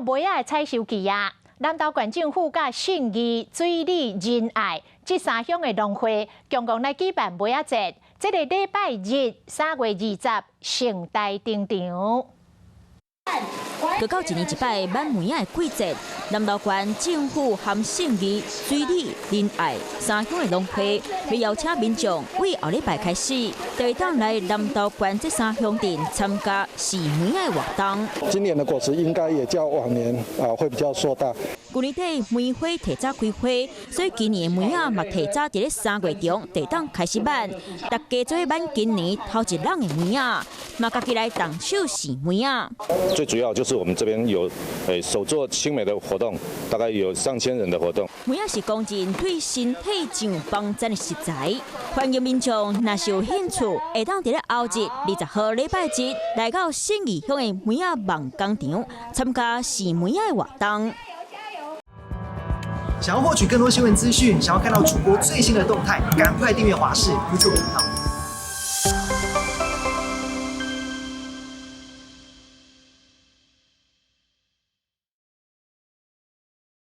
梅仔的採收期啊！南投縣政府佮信義、水里、仁愛這三鄉的農會，共同來舉辦梅仔節。這个禮拜日3月20，盛大登場。閣到一年一擺挽梅仔的季節，南投縣政府和信義、水里、仁愛三鄉的農會，欲邀請民眾對後禮拜開始，就會當來南投縣這三鄉鎮參加試梅仔的活動。今年的果實應該也較往年啊會比較碩大。舊年底梅花提早開花，所以今年的梅仔嘛提早佇咧3月中就當開始挽，大家做伙挽今年頭一籠的梅仔，嘛家己來動手試梅仔。最主要就是我們這邊有手作青梅的活動，大概有上千人的活動。梅仔是公認對身體上幫贊的食材，歡迎民眾若是有興趣，會當佇咧後日20號禮拜日來到信義鄉的梅仔夢工場參加試梅仔的活動。想要獲取更多新聞資訊，想要看到主播最新的動態，趕快訂閱華視 YouTube 頻道。